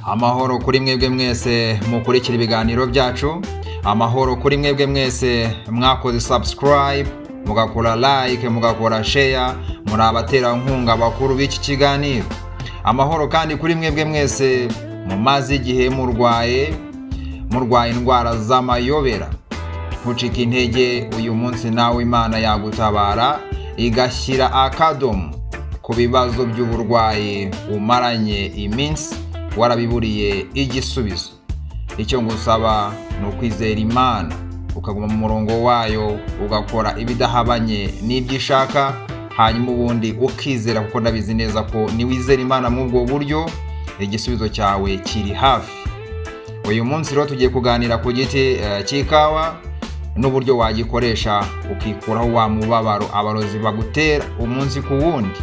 Amahoro kuri mwebwe mwese mukurikira ibiganiro byacu. Amahoro kuri mwebwe mwese mwakoze subscribe, mugakora like, mugakora share, muri abaterankunga bakuru b'iki kiganiro. Amahoro kandi kuri mwebwe mwese mumaze igihe murwaye indwara z'amayobera. Ntucike intege, uyu munsi nawe Imana yagutabara igashyira akadomo ku bibazo by'uburwayi umaranye iminsi warabiburiye igisubizo. Icyo ngusaba ni ukwizera Imana, ukaguma mu murongo wayo, ugakora ibidahabanye n'ibyo ishaka, hanyuma ubundi ukizera, kuko ndabizi neza ko niwizera Imana muri ubwo buryo, igisubizo cyawe kiri hafi. Uyu munsi rero tugiye kuganira ku giti cy'ikawa n'uburyo wagikoresha ukikuraho wa mubabaro abarozi bagutera umunsi ku wundi.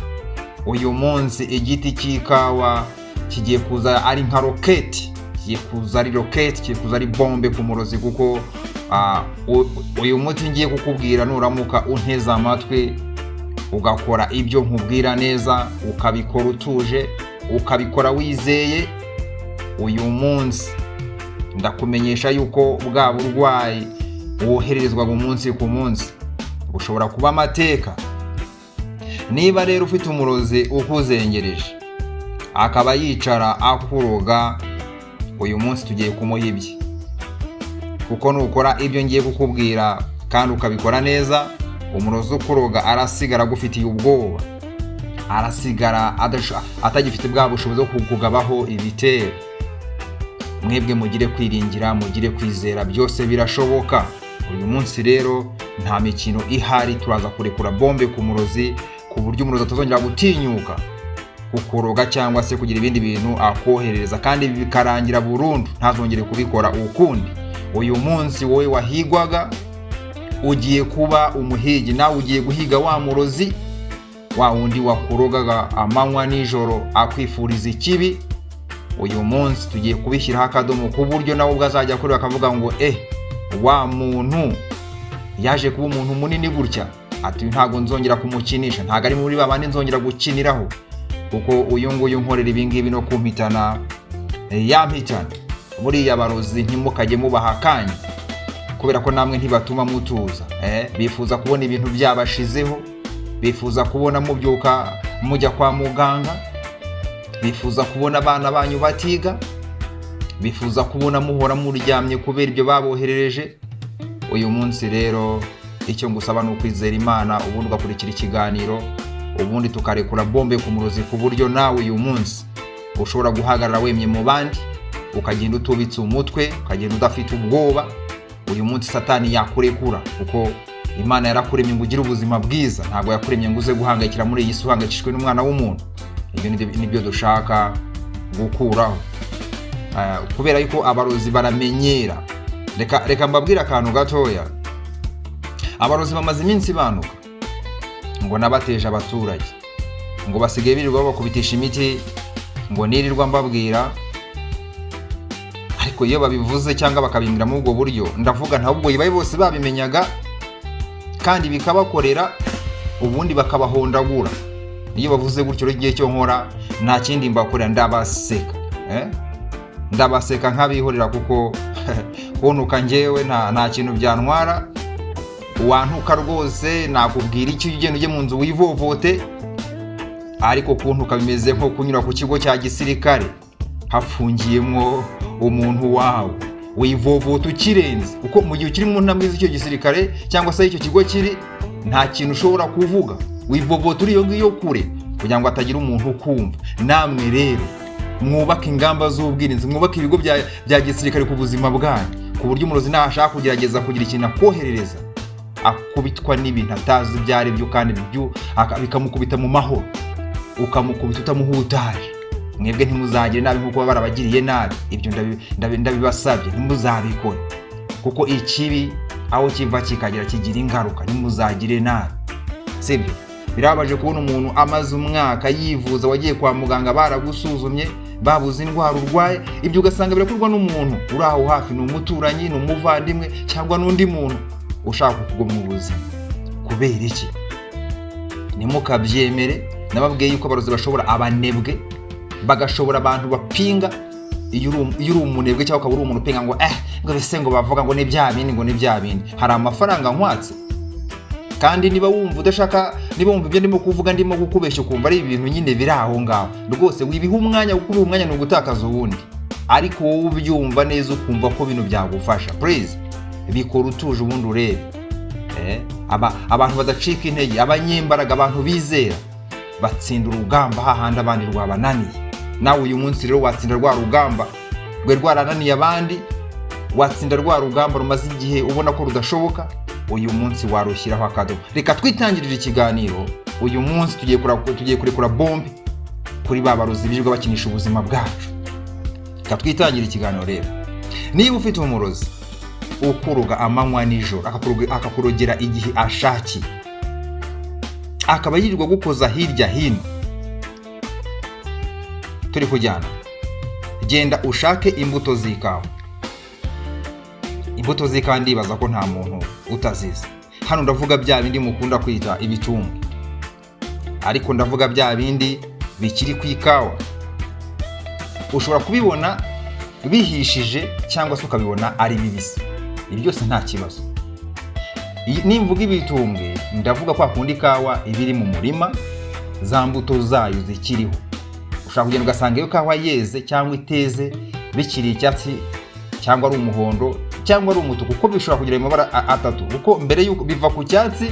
Uyu munsi igiti cy'ikawa kigiye kuza ari nka roketi, kigiye kuza ari roketi, kigiye kuza ari bombe ku murozi, kuko uyu muti ngiye kukubwira, nuramuka unteze amatwi, ugakora ibyo nkubwira neza, ukabikora utuje, ukabikora wizeye, uyu munsi ndakumenyesha yuko bwa burwayi wohererezwaga umunsi ku munsi bushobora kuba amateka. Niba rero ufite umurozi ukuzengereje, akaba yicara akuroga, uyu munsi tugiye kumuha ibye, kuko nukora ibyo ngiye kukubwira kandi ukabikora neza, umurozi ukuroga arasigara agufitiye ubwoba, arasigara atagifite bwa bushobozi bwo kukugabaho ibitero. Mwebwe mugire kwiringira, mugire kwizera, byose birashoboka. Uyu munsi rero nta mikino ihari, turaza kurekura bombe ku murozi, ku buryo umurozi atazongera gutinyuka kukuroga cyangwa se kugira ibindi bintu akoherereza, kandi bikarangira burundu, ntazongere kubikora ukundi. Uyu munsi wowe wahigwaga ugiye kuba umuhigi, nawe ugiye guhiga wa murozi, wa wundi wakurogaga amanywa nijoro akwifuriza ikibi. Uyu munsi tugiye kubishyiraho akadomo, ku buryo nawe ubwo azajya kureba akavuga ngo: "Eh, wa muntu yaje kuba umuntu munini gutya?" Ati: "Ntabwo nzongera kumukinisha, ntabwo ari muri babandi nzongera gukiniraho, kuko uyu nguyu nkorera ibingibi no kumpitana yampitana." Buriya barozi ntimukajye mubaha akanya, kubera ko namwe ntibatuma mutuza. Bifuza kubona ibintu byabashizeho, bifuza kubona mubyuka mujya kwa muganga, bifuza kubona abana banyu batiga, bifuza kubona muhora muryamye kubera ibyo baboherereje. Uyu munsi rero icyo ngusaba ni ukwizera Imana, ubundi ugakurikira ikiganiro, ubundi tukarekura bombe ku murozi, ku buryo nawe uyu munsi ushobora guhagarara wemye mu bandi, ukagenda utubitse umutwe, ukagenda udafite ubwoba. Uyu munsi Satani yakurekura, kuko Imana yarakuremye ngo ugire ubuzima bwiza, ntabwo yakuremye ngo uze guhangayikira muri iyi si uhangayikishijwe n'umwana w'umuntu. Ibyo nibyo dushaka gukuraho, kubera yuko abarozi baramenyera. Reka mbabwire akantu gatoya. Abarozi bamaze iminsi banuka ngo nabateje abaturage, ngo basigaye birirwa babakubitisha imiti, ngo nirirwa mbabwira. Ariko iyo babivuze cyangwa bakabimbwira muri ubwo buryo, ndavuga ntabwo bibaye bose babimenyaga kandi bikabakorera, ubundi bakabahondagura. Iyo bavuze gutyo rero, igihe cyo nkora nta kindi mbakorera, ndabaseka, eh? Ndabaseka nk'abihorera, kuko kuntuka njyewe nta kintu byantwara. Wantuka rwose nakubwira icyo, ugenda ujye mu nzu wivovote, ariko kuntuka bimeze nko kunyura ku kigo cya gisirikare hafungiyemo umuntu wawe, wivovota ukirenze, kuko mu gihe ukiri mu ntambwe z'icyo gisirikare cyangwa se icyo kigo kiri, nta kintu ushobora kuvuga, wivovota uri iyo ngiyo kure kugira ngo hatagira umuntu ukumva. Namwe rero mwubake ingamba z'ubwirinzi, mwubake ibigo bya gisirikare ku buzima bwanyu, ku buryo umurozi nashaka kugerageza kugira ikintu akoherereza, akubitwa n'ibintu atazi ibyo ari byo, kandi bikamukubita mu mahoro, ukamukubita utamuhutaje. Mwebwe ntimuzagire nabi nk'uko baba barabagiriye nabi. Ibyo ndabibasabye, ntimuzabikore, kuko ikibi aho kiva kikagera kigira ingaruka. Ntimuzagire nabi, sibyo? Birababaje kubona umuntu amaze umwaka yivuza, wagiye kwa muganga baragusuzumye, babuze indwara urwaye. Ibyo ugasanga birakorwa n'umuntu uri aho hafi, ni umuturanyi, ni umuvandimwe cyangwa n'undi muntu ushaka kuguma ubuzima. Kubera iki? Ntimukabyemere. Nababwiye yuko abarozi bashobora abanebwe, bagashobora abantu bapinga. Iyo uri umunebwe cyangwa ukaba uri umuntu upinga ngo bise ngo bavuga ngo ni bya bindi, ngo ni bya bindi, hari amafaranga nkwatse. Kandi niba wumva udashaka, niba wumva ibyo ndimo kuvuga ndimo kukubeshya, ukumva ari ibintu nyine biri aho ngaho, rwose wibiha umwanya, kuko ubiha umwanya ni ugutakaza uwundi. Ariko wowe ubyumva neza, ukumva ko bino byagufasha, please bikora utuje, ubundi urebe. Abantu badacika intege, abanyembaraga, abantu bizera batsinda urugamba hahandi abandi rwabananiye. Nawe uyu munsi rero watsinda rwa rugamba rwe rwarananiye abandi, watsinda rwa rugamba rumaze igihe ubona ko rudashoboka. Uyu munsi warushyiraho akadomo. Reka twitangirire ikiganiro. Uyu munsi tugiye kurekura bombe kuri ba barozi birirwa bakinisha ubuzima bwacu. Reka twitangire ikiganiro rero. Niba ufite umurozi ukuroga amanywa nijoro, akakurogera igihe ashakiye, akaba yirirwa gukoza hirya hino, turi kujyana? Genda ushake imbuto z'ikawa. Imbuto z'ikawa ndibaza ko nta muntu utazizi hano. Ndavuga bya bindi mukunda kwita ibitumbwe, ariko ndavuga bya bindi bikiri ku ikawa. Ushobora kubibona bihishije cyangwa se ukabibona ari bibisi, ibi byose nta kibazo. Nimvuga ibitumbwe, ndavuga kwa kundi ikawa iba iri mu murima, za mbuto zayo zikiriho. Ushobora kugenda ugasanga iyo kawa yeze cyangwa iteze bikiri icyatsi, cyangwa ari umuhondo, cyangwa ari umutuku, kuko bishobora kugira ayo mabara atatu, kuko mbere y'uko biva ku cyatsi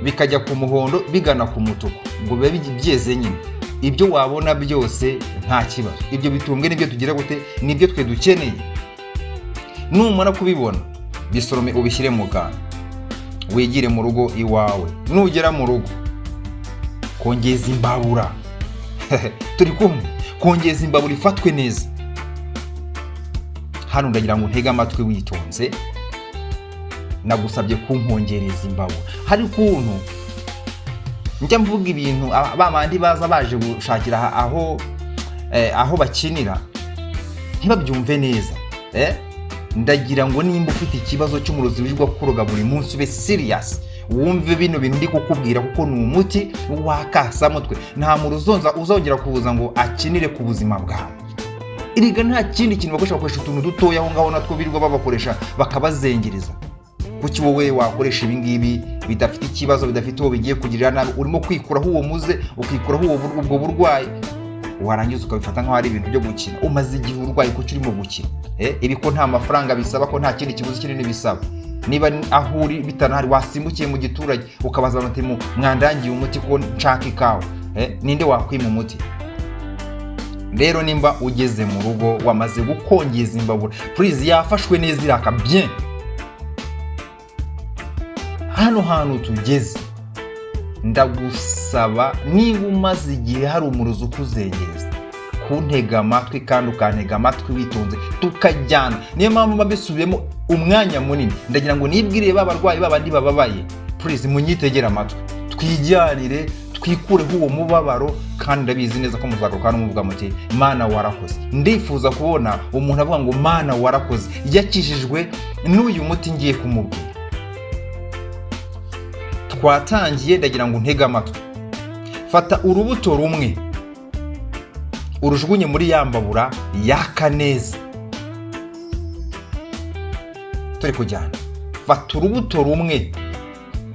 bikajya ku muhondo bigana ku mutuku, ngo bibe byeze nyine. Ibyo wabona byose nta kibazo. Ibyo bitumbwe nibyo tugira gute? Nibyo twe dukeneye. Numara kubibona, bisorome, ubishyire mu kantu, wigire mu rugo iwawe. Nugera mu rugo, kongeza imbabura. Turi kumwe? Kongeza imbabura ifatwe neza. Hano ndagira ngo ntege amatwi witonze. Nagusabye kunkongereza imbabura. Hari ukuntu njya mvuga ibintu, ba bandi baza baje gushakira aho bakinira ntibabyumve neza. Ndagira ngo nimba ufite ikibazo cy'umurozi wirirwa kuroga buri munsi, ube serious, wumve bino bintu ndi kukubwira, kuko ni umuti w'akasamutwe. Nta muntu uzongera kuza ngo akinire ku buzima bwawe. Erega nta kindi kintu bakoresha, bakoresha utuntu dutoya aho ngaho natwo birirwa babakoresha bakabazengereza. Kuki wowe wakoresha ibi ngibi bidafite ikibazo, bidafite uwo bigiye kugirira nabi? Urimo kwikuraho uwo muze, ukikuraho ubwo burwayi, warangiza ukabifata nk'aho ari ibintu byo gukina. Umaze igihe urwaye, kuki urimo gukina? Ibi ko nta mafaranga bisaba, ko nta kindi kiguzi kinini bisaba, niba aho uri bitanahari, wasimbukiye mu giturage ukabaza abantu uti: "Mwandangiye umuti ko nshaka ikawa?" Ninde wakwima umuti? Rero nimba ugeze mu rugo wamaze gukongeza imbabura, please, yafashwe neza, iraka bien. Hano hantu tugeze, ndagusaba, niba umaze igihe hari umurozi ukuzengereza, kuntega amatwi kandi ukantega amatwi witonze, tukajyana. Niyo mpamvu mba mbisubiyemo umwanya munini. Ndagira ngo nibwire ba barwayi, ba bandi bababaye, please munyitegere amatwi, twijyanire, twikureho uwo mubabaro. Kandi ndabizi neza ko muzagaruka hano muvuga muti: "Mana warakoze." Ndifuza kubona umuntu avuga ngo: "Mana warakoze," yakijijwe n'uyu muti ngiye kumubwira. Twatangiye. Ndagira ngo untege amatwi. Fata urubuto rumwe, urujugunye muri ya mbabura yaka neza. Turi kujyana? Fata urubuto rumwe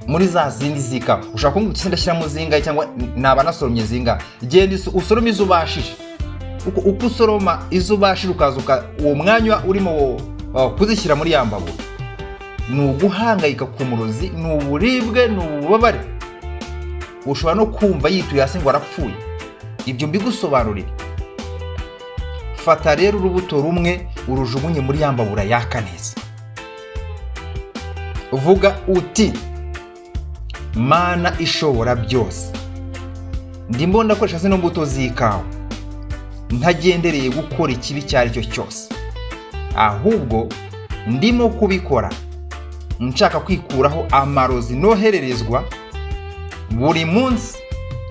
muri za zindi z'ikawa. Ushobora kumbwira uti: "Ndashyiramo zingahe, cyangwa naba nasoromye zingahe?" Genda usorome izo ubashije. Uko usoroma izo ubashije, ukaza uwo mwanya urimo kuzishyira muri ya mbabura, ni uguhangayika ku murozi, ni uburibwe, ni ububabare. Ushobora no kumva yituye hasi ngo arapfuye. Ibyo mbigusobanurire. Fata rero urubuto rumwe, urujugunye muri ya mbabura yaka neza. Uvuga uti: "Mana ishobora byose, ndimo ndakoresha zino mbuto z'ikawa ntagendereye gukora ikibi icyo ari cyo cyose, ahubwo ndimo kubikora nshaka kwikuraho amarozi nohererezwa buri munsi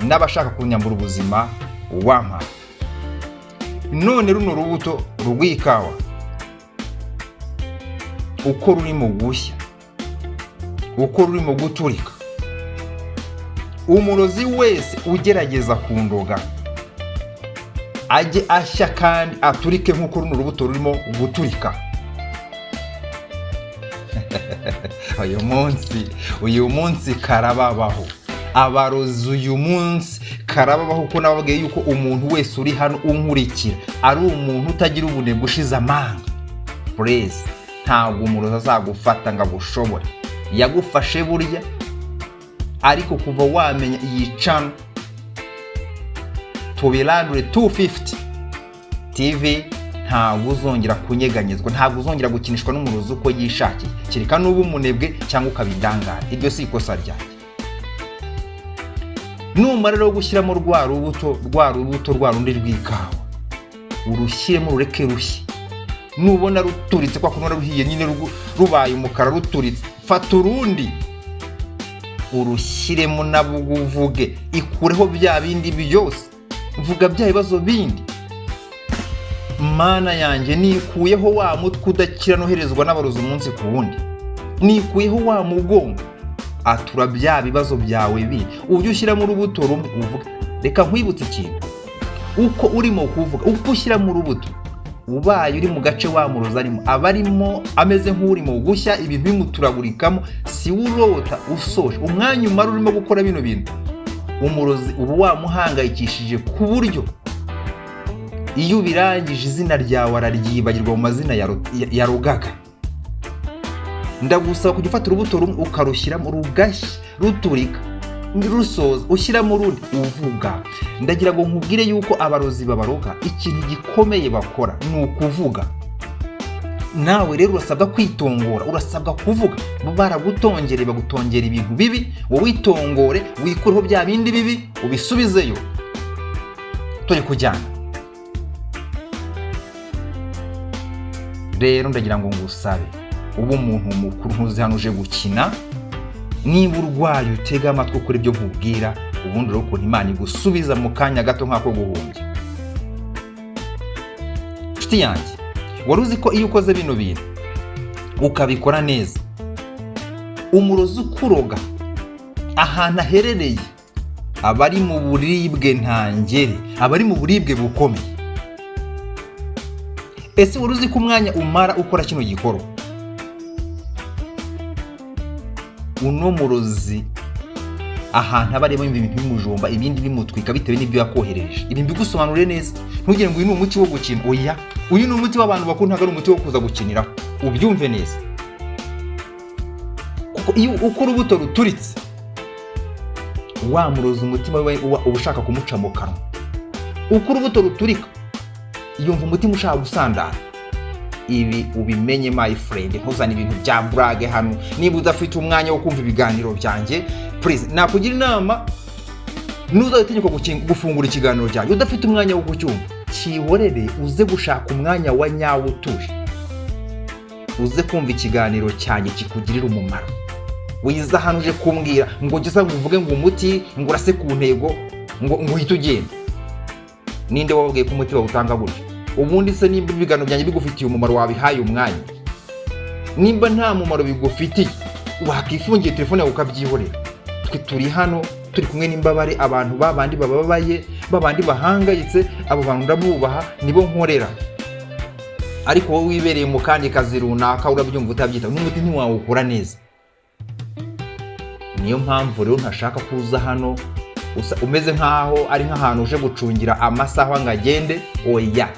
n'abashaka kunyambura ubuzima wampaye. None runo rubuto rw'ikawa, uko rurimo gushya, uko rurimo guturika, umurozi wese ugerageza kundoga Ajye ashya kandi aturike nk'uko runo rubuto rurimo guturika. Uyu munsi karababaho, abarozi. Uyu munsi karababaho, kuko nababwiye yuko umuntu wese uri hano unkurikira ari umuntu utagira ubunebwe, ushize amanga. Please, ntabwo umurozi azagufata ngo agushobore. Yagufashe burya, ariko kuva wamenya iyi channel Tubirandure 250 TV, ntabwo uzongera kunyeganyezwa, ntabwo uzongera gukinishwa n'umurozi uko yishakiye, kereka nuba umunebwe cyangwa ukaba indangare. Iryo si ikosa ryanjye. Numara rero gushyiramo rwa rubuto, rwa rubuto rwa rundi rw'ikawa, urushyiremo, rureke rushye. Nubona ruturitse, kwa kuntu ruhiye nyine, rubaye umukara, ruturitse, fata urundi urushyiremo, nabwo uvuge, ikureho bya bindi byose, vuga bya bibazo bindi: "Mana yanjye, nikuyeho wa mutwe udakira noherezwa n'abarozi umunsi ku wundi, nikuyeho wa mugongo." Atura bya bibazo byawe bindi, ujye ushyiramo urubuto rumwe uvuga. Reka nkwibutse ikintu: uko urimo kuvuga, uko ushyiramo urubuto, ubaye uri mu gace wa murozi arimo, aba arimo ameze nk'urimo gushya, ibintu bimuturagurikamo. Si we urota usoje. Umwanya umara urimo gukora bino bintu, umurozi uba wamuhangayikishije, ku buryo iyo ubirangije izina ryawe araryibagirwa mu mazina yarogaga. Ndagusaba kujya ufata urubuto rumwe ukarushyiramo, rugashya, ruturika, rusoza ushyiramo urundi, uvuga. Ndagira ngo nkubwire yuko abarozi babaroga, ikintu gikomeye bakora ni ukuvuga. Nawe rero urasabwa kwitongora, urasabwa kuvuga. Bo baragutongereye, bagutongera ibintu bibi, wowe witongore, wikureho bya bindi bibi, ubisubizeyo. Turi kujyana rero. Ndagira ngo ngusabe ube umuntu mukuru, ntuzi hano uje gukina. Niba urwaye, utege amatwi ukora ibyo nkubwira, ubundi urebe ukuntu Imana igusubiza mu kanya gato nk'ako guhumbya. Nshuti yanjye, wari uzi ko iyo ukoze bino bintu ukabikora neza, umurozi ukuroga ahantu aherereye aba ari mu buribwe ntangere, aba ari mu buribwe bukomeye? Ese wari uzi ko umwanya umara ukora kino gikorwa, uno murozi ahantu aba arimo ibintu bimujomba, ibindi bimutwika bitewe n'ibyo yakoherereje? Ibi mbigusobanurire neza, ntugire ngo uyu ni umuti wo gukina. Oya, uyu ni umuti w'abantu bakuru, ntabwo ari umuti wo kuza gukiniraho. Ubyumve neza, kuko iyo uko urubuto ruturitse, wa murozi umutima we uba ushaka kumuca mu kanwa. Uko urubuto ruturika, yumva umutima ushaka gusandara. Ibi ubimenye, my friend, ntuzane ibintu bya blague hano. Niba udafite umwanya wo kumva ibiganiro byanjye, please, nakugira inama: ntuzatinyuka gufungura ikiganiro cyanjye udafite umwanya wo kucyumva. Cyihorere, uze gushaka umwanya wa nyawo utuje, uze kumva ikiganiro cyanjye kikugirira umumaro. Wiza hano uje kumbwira ngo ngeze ngo uvuge ngo umuti, ngo urase ku ntego, ngo uhite ugenda. Ninde wababwiye ko umuti bawutanga gutyo? Ubundi se nimba ibiganiro byanjye bigufitiye umumaro, wabihaye umwanya? Nimba nta mumaro bigufitiye, wakifungiye telefone yawe ukabyihorera. Twe turi hano turi kumwe n'imbabare, abantu babandi bababaye, babandi bahangayitse. Abo bantu ndabubaha, nibo nkorera. Ariko wowe wibereye mu kandi kazi runaka, urabyumva utabyita, n'umuti ntiwawukora neza. Niyo mpamvu rero ntashaka kuza hano umeze nk'aho ari nk'ahantu uje gucungira amasaha ngo agende. Oya,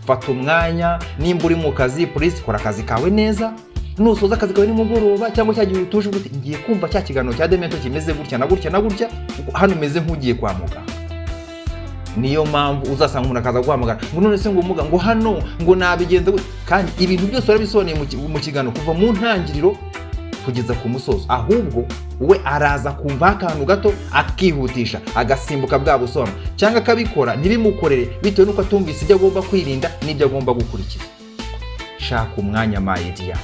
fata umwanya. Nimba uri mu kazi, please, kora akazi kawe neza. Nusoza akazi kawe nimugoroba cyangwa cya gihe utuje, uti: "Ngiye kumva cya kiganiro cya Demento kimeze gutya na gutya na gutya." Hano umeze nk'ugiye kwa muganga. Niyo mpamvu uzasanga umuntu akaza guhamagara ngo: "None se ngo muga, ngo hano ngo nabigenza gute?" Kandi ibintu byose warabisobanuye mu kiganiro kuva mu ntangiriro kugeza ku musozo. Ahubwo we araza kumva akantu gato, akihutisha, agasimbuka bwa busobanuro, cyangwa akabikora ntibimukorere bitewe n'uko atumvise ibyo agomba kwirinda n'ibyo agomba gukurikiza. Shaka umwanya, my dear,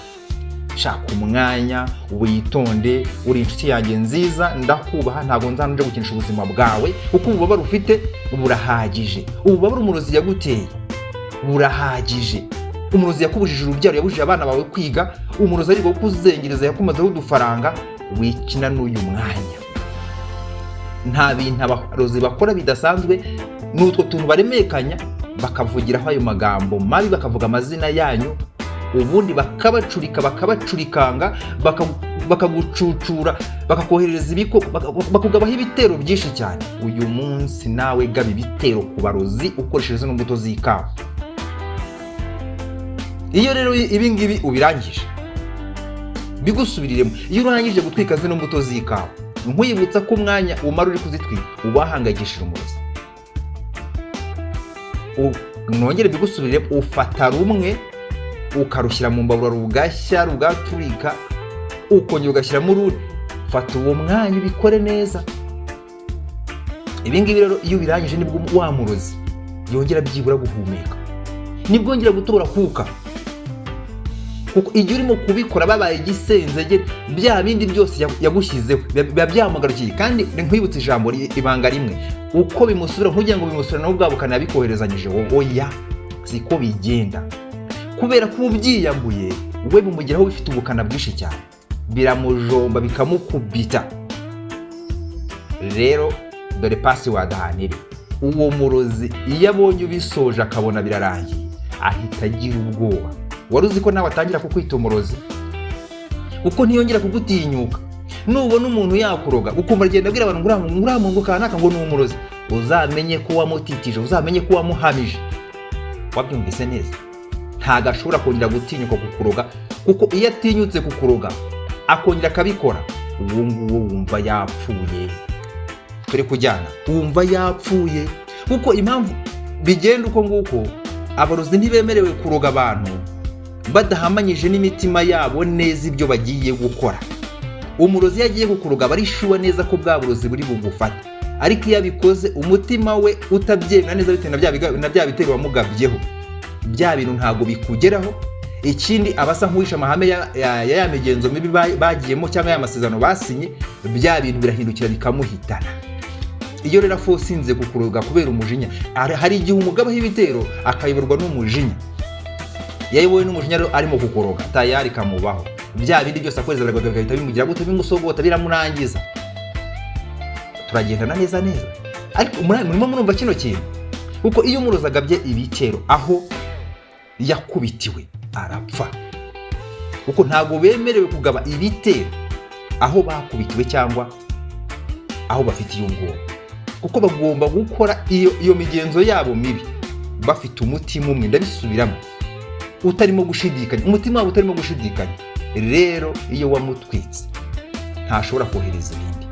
shaka umwanya witonde. Uri inshuti yanjye nziza, ndakubaha. Ntabwo nzana uje gukinisha ubuzima bwawe, kuko ububabare ufite burahagije. Ububabare umurozi yaguteye burahagije. Umurozi yakubujije urubyaro, yabujije abana bawe kwiga, umurozi ari kukuzengereza, yakumazeho udufaranga. Wikina n'uyu mwanya. Nta bintu abarozi bakora bidasanzwe, ni utwo tuntu baremekanya. Bakavugiraho ayo magambo mabi, bakavuga amazina yanyu, ubundi bakabacurika, bakabacurikanga, bakagucucura, bakakoherereza ibiko, bakugabaho ibitero byinshi cyane. Uyu munsi nawe gaba ibitero ku barozi ukoresheje zino mbuto z'ikawa. Iyo rero ibi ngibi ubirangije, bigusubiriremo, iyo urangije gutwika zino mbuto z'ikawa, nkwibutsa ko umwanya umara uri kuzitwika uba wahangayikishije umurozi. Nongere bigusubiriremo, ufata rumwe ukarushyira mu mbabura, rugashya, rugaturika, ukongera ugashyiramo urundi. Fata uwo mwanya ubikore neza. Ibi ngibi rero iyo ubirangije, nibwo wa murozi yongera byibura guhumeka, nibwo yongera gutobora kuka, kuko igihe urimo kubikora babaye igisenzegeri, bya bindi byose yagushyizeho biba byamugarukiye. Kandi nkwibutse ijambo ibanga rimwe: uko bimusubira, ntugira ngo bimusubira nawe ubwabo ukanabikoherezanyije wowe. Oya, siko bigenda, kubera ko uba ubyiyambuye, we bimugeraho bifite ubukana bwinshi cyane, biramujomba, bikamukubita. Rero dore password ahantu iri: uwo murozi iyo abonye ubisoje, akabona birarangiye, ahita agira ubwoba. Wari uzi ko nawe atangira kukwita umurozi? Kuko ntiyongera kugutinyuka. Nubona umuntu yakuroga, ukumva agenda abwira abantu ngo uriya muntu kanaka ngo ni umurozi, uzamenye ko wamutitije, uzamenye ko wamuhamije. Wabyumvise neza? Ntabwo ashobora kongera gutinyuka kukuroga, kuko iyo atinyutse kukuroga akongera akabikora, uwo nguwo wumva yapfuye. Turi kujyana? Wumva yapfuye. Kuko impamvu bigenda uko nguko, abarozi ntibemerewe kuroga abantu badahamanyije n'imitima yabo neza ibyo bagiye gukora. Umurozi iyo agiye kukuroga aba ari sure neza ko bwa burozi buri bugufate, ariko iyo abikoze umutima we utabyemera neza, bitewe na bya bitero wamugabyeho, bya bintu ntabwo bikugeraho. Ikindi, aba asa nk'uwishe amahame ya migenzo mibi bagiyemo cyangwa ya masezerano basinye, bya bintu birahindukira bikamuhitana. Iyo rero afosinze kukuroga kubera umujinya, hari igihe umugabaho ibitero akayoborwa n'umujinya. Iyo ayobowe n'umujinya rero arimo kukuroga, tayari kamubaho, bya bindi byose akohereza bigahita bimugira gute? Bimusogota, biramurangiza. Turagendana neza neza? Ariko murimo murumva kino kintu? Kuko iyo umurozi agabye ibitero aho yakubitiwe, arapfa, kuko ntabwo bemerewe kugaba ibitero aho bakubitiwe cyangwa aho bafitiye ubwoba, kuko bagomba gukora iyo migenzo yabo mibi bafite umutima umwe. Ndabisubiramo, utarimo gushidikanya, umutima wabo utarimo gushidikanya. Rero iyo wamutwitse, ntashobora kohereza ibindi.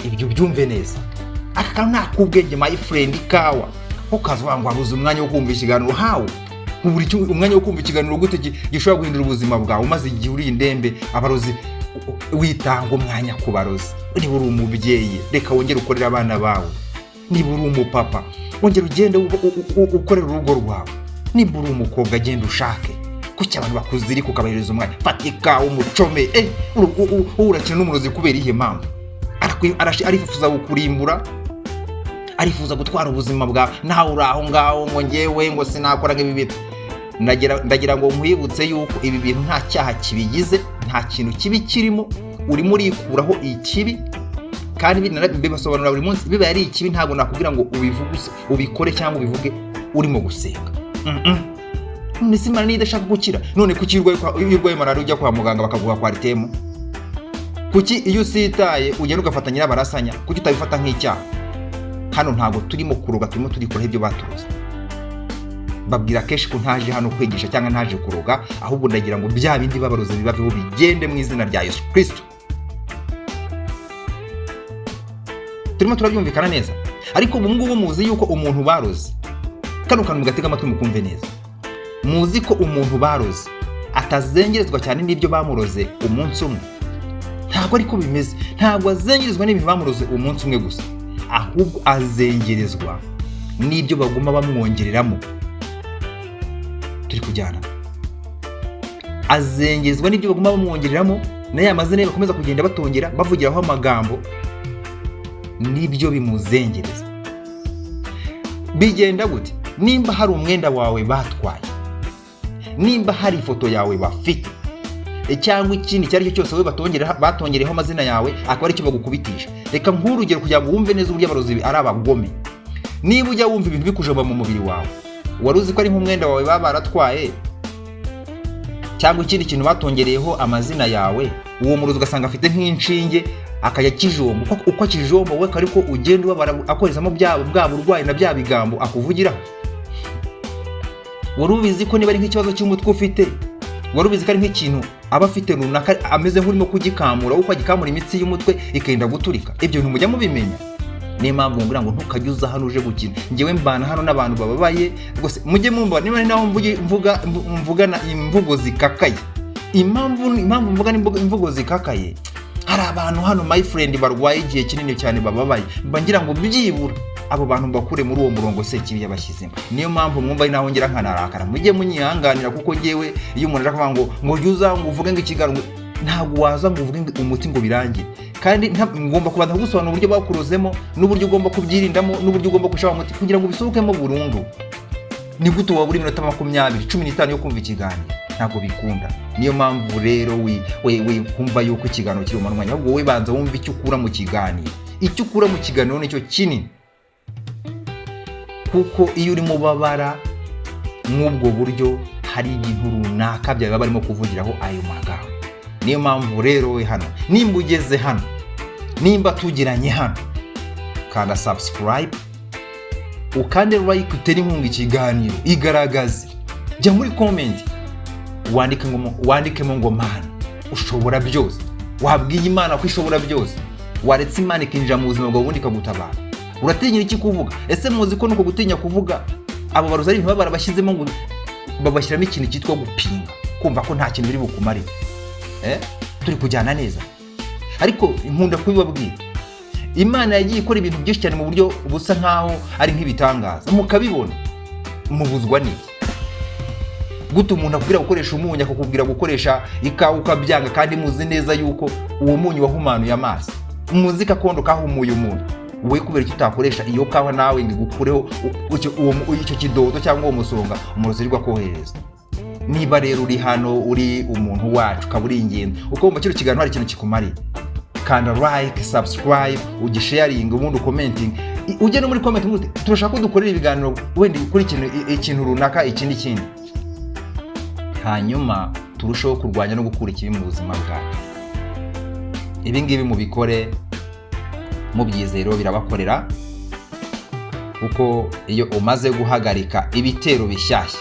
Ibyo byumve neza. Aka kantu ni ak'ubwenge, my friend. Ikawa ukaza ngo wabuze umwanya wo kumva ikiganiro. Hawe ubura umwanya wo kumva ikiganiro gute gishobora guhindura ubuzima bwawe, umaze igihe uri indembe, abarozi witanga umwanya ku barozi? Niba uri umubyeyi, reka wongere ukorere abana bawe. Niba uri umupapa, wongere ugende ukorere urugo rwawe. Niba uri umukobwa, genda ushake. Kuki abantu bakuzirika ukabahereza umwanya? Fata ikawa umucome. Urakina n'umurozi kubera iyihe mpamvu? Arifuza kukurimbura, arifuza gutwara ubuzima bwawe, nawe uri aho ngaho ngo ngewe ngo sinakora nk'ibi bintu. Ndagira ngo nkwibutse yuko ibi bintu nta cyaha kibigize, nta kintu kibi kirimo. Urimo urikuraho ikibi, kandi bibasobanurira buri munsi. Bibaye ari ikibi, ntabwo nakubwira ngo ubivuge, ubikore cyangwa ubivuge urimo gusenga. None se Imana niyo idashaka gukira? None kuki iyo urwaye malariya ujya kwa muganga bakaguha Coartem? Kuki iyo usitaye ugenda ugafata nyirabarasanya? Kuki utabifata nk'icyaha? Hano ntabwo turimo kuroga, turimo turikoraho ibyo baturoze. Babwira kenshi ko ntaje hano kwigisha cyangwa ntaje kuroga, ahubwo ndagira ngo bya bindi babaroze bibaveho, bigende mu izina rya Yesu Kirisito. Turimo turabyumvikana neza? Ariko ubu ngubu muzi yuko umuntu baroze, kano kantu mugatega amatwi mukumve neza, muzi ko umuntu baroze atazengerezwa cyane n'ibyo bamuroze umunsi umwe? Ntabwo ariko bimeze. Ntabwo azengerezwa n'ibintu bamuroze umunsi umwe gusa, ahubwo azengerezwa n'ibyo baguma bamwongereramo. Turi kujyana? Azengerezwa n'ibyo baguma bamwongereramo, na ya mazina ye bakomeza kugenda batongera bavugiraho amagambo, nibyo bimuzengereza. Bigenda gute? Nimba hari umwenda wawe batwaye, nimba hari ifoto yawe bafite, cyangwa ikindi icyo ari cyo cyose wowe batongereho amazina yawe, akaba aricyo bagukubitisha. Reka nk'urugero kugira ngo wumve neza uburyo abarozi ari abagome. Niba ujya wumva ibintu bikujomba mu mubiri wawe, wari uzi ko ari nk'umwenda wawe baba baratwaye, cyangwa ikindi kintu batongereyeho amazina yawe? Uwo murozi ugasanga afite nk'inshinge, akajya akijomba. Uko akijomba wowe, ariko ugenda ubabara, akorezamo bwa burwayi na bya bigambo akuvugiraho. Wari ubizi ko niba ari nk'ikibazo cy'umutwe ufite, wari ubizi ko ari nk'ikintu aba afite runaka, ameze nk'urimo kugikamura, uko agikamura imitsi y'umutwe ikenda guturika? Ibyo bintu mujya mubimenya? Niyo mpamvu ngira ngo ntukajye uza hano uje gukina. Ngewe mbana hano n'abantu bababaye rwose. Mujye mumva niba ari naho mvuga mvugana imvugo zikakaye. Impamvu mvuga imvugo zikakaye, hari abantu hano, my friend, barwaye igihe kinini cyane, bababaye. Mba ngira ngo byibura abo bantu mbakure muri uwo murongo sekibi yabashyizemo. Niyo mpamvu mwumva ari naho ngira nkanarakara. Mujye munyihanganira, kuko ngewe iyo umuntu aje kuvuga ngo jya uza ngo uvuge ngo ikiganiro, ntabwo waza ngo uvuge ngo umuti ngo birangire. Kandi ngomba kubanza kugusobanurira uburyo bakurozemo, n'uburyo ugomba kubyirindamo, n'uburyo ugomba gushaka umuti kugira ngo ubisohokemo burundu. Ni gute wabura iminota 20, 15 yo kumva ikiganiro? Ntabwo bikunda. Niyo mpamvu rero we kumva yuko ikiganiro kiri mu mwanya, ahubwo wowe banza wumve icyo ukura mu kiganiro. Icyo ukura mu kiganiro nicyo kinini, kuko iyo urimo ubabara nk'ubwo buryo, hari ibintu runaka byaba barimo kuvugiraho ayo magambo. Niyo mpamvu rero we hano, nimba ugeze hano, nimba tugiranye hano, kanda subscribe, ukande like, utere inkunga ikiganiro, igaragaze. Jya muri comment, wandike ngo, wandikemo ngo: "Mana ushobora byose." Wabwiye Imana ko ishobora byose? Waretse Imana ikinjira mu buzima bwawe, ubundi ikagutabara? Uratinyira iki kuvuga? Ese muzi ko nuko gutinya kuvuga, abo barozi ari ibintu baba barabashyizemo, ngo babashyiramo ikintu cyitwa gupinga, kumva ko nta kintu biri bukumarire? Turi kujyana neza? Ariko nkunda kubibabwira, Imana yagiye ikora ibintu byinshi cyane mu buryo busa nkaho ari nk'ibitangaza, mukabibona. Mubuzwa n'iki? Gute umuntu akubwira gukoresha umunyu, akakubwira gukoresha ikawa, ukabyanga, kandi muzi neza yuko uwo munyu wahumanuye amazi, muzi gakondo kahumuye umuntu? Wowe kubera icyo utakoresha iyo kawa nawe ngo igukureho icyo kidodo cyangwa uwo musonga umurozi uri kohereza? Niba rero uri hano, uri umuntu wacu, ukaba uri ingenzi, ukumva kino kiganiro hari ikintu kikumariye, kanda like, subscribe, ugisharinga, ubundi ucommenting. Ujye no muri comment uvuge uti: "Turashaka ko dukorera ibiganiro wenda kuri ikintu runaka, iki n'ikindi," hanyuma turusheho kurwanya no gukura ikibi mu buzima bwacu. Ibi ngibi mubikore mubyizero, birabakorera, kuko iyo umaze guhagarika ibitero bishyashya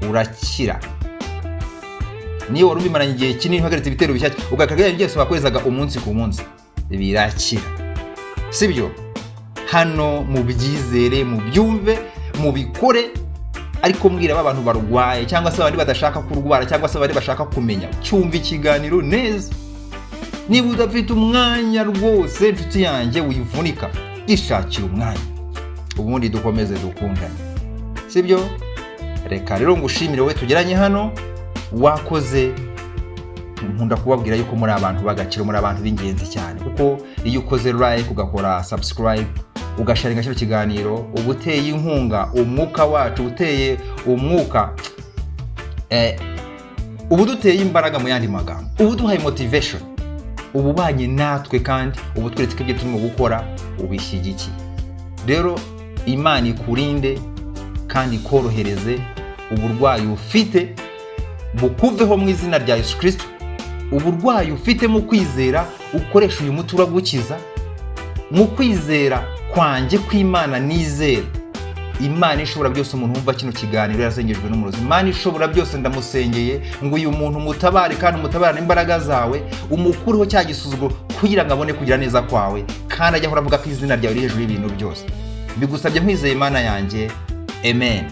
urakira. Niyo wari ubimaranye igihe kinini, uhagaritse ibitero bishyashya, ugahagarika byose wakorezaga umunsi ku munsi, birakira, sibyo? Hano mubyizere, mubyumve, mubikore. Ariko mbwira ba bantu barwaye, cyangwa se abandi badashaka kurwara, cyangwa se abandi bashaka kumenya, cyumva ikiganiro neza. Niba udafite umwanya rwose, inshuti yanjye, wivunika, ishakira umwanya, ubundi dukomeze dukundane, sibyo? Reka rero ngushimire wowe tugeranye hano, wakoze. Nkunda kubabwira yuko muri abantu b'agaciro, muri abantu b'ingenzi cyane, kuko iyo ukoze like, ugakora subscribe, ugasharinga kino kiganiro, uba uteye inkunga umwuka wacu, uteye umwuka, uba uduteye imbaraga. Mu yandi magambo, uba uduhaye motivation, uba ubanye natwe, kandi uba utweretse ko ibyo turimo gukora ubishyigikiye. Rero Imana ikurinde kandi ikorohereze, uburwayi ufite bukuveho mu izina rya Yesu Kirisito. Uburwayi ufite, mu kwizera ukoresha uyu muti uragukiza. Mu kwizera kwanjye kw'Imana nizera, Imana ishobora byose, umuntu wumva kino kiganiro yasengejwe n'umurozi, Imana ishobora byose, ndamusengeye ngo uyu muntu umutabare, kandi umutabarane imbaraga zawe, umukureho cya gisuzuguro kugira ngo abone kugira neza kwawe, kandi ajye ahora avuga ko izina ryawe riri hejuru y'ibintu byose. Mbigusabye nkwizeye, Imana yanjye, amen.